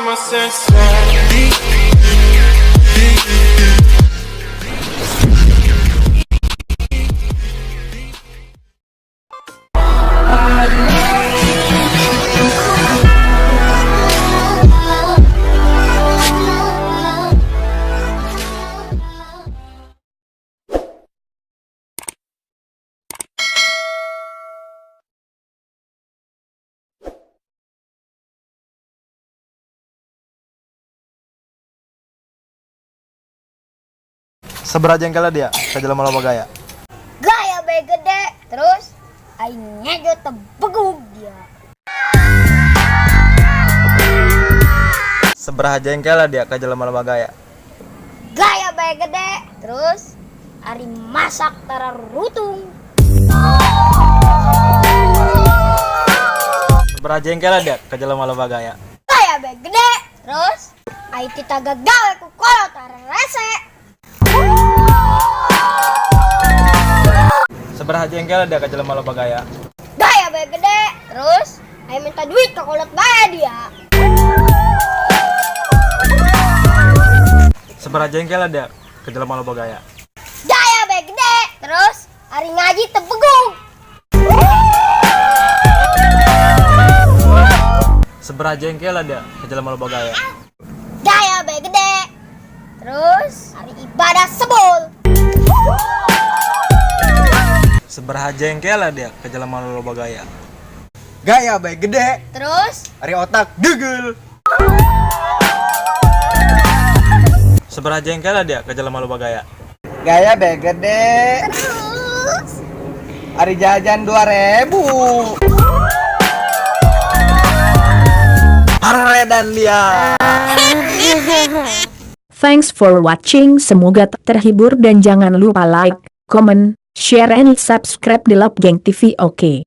my senses. Sabaraha jengkelna dia ka jelema loba gaya? Gaya bae gede, terus aing ngejo teu begug dia. Sabaraha jengkelna dia ka jelema loba gaya? Gaya bae gede, terus ari masak tara rutung. Sabaraha jengkelna dia ka jelema loba gaya? Gaya bae gede, terus ai kita gagal ku kolot tara rese. Sabaraha jengkelna dia ka jelema loba gaya? Gaya bae gede, terus ai minta duit ke kolot bae dia. Sabaraha jengkelna dia ka jelema loba gaya? Gaya bae gede, terus ari ngaji teu begug. Sabaraha jengkelna dia ka jelema loba gaya? Gaya bae gede, terus ari ibadah sebul. Sabaraha jengkelna dia ka jelema loba gaya? Gaya bae gede, Terus ari otak degel. Sabaraha jengkelna dia ka jelema loba gaya? Gaya bae gede, terus ari jajan 2000. Haredan dia. Thanks for watching. Semoga terhibur dan jangan lupa like, comment, share and subscribe di Love Gang TV. Oke.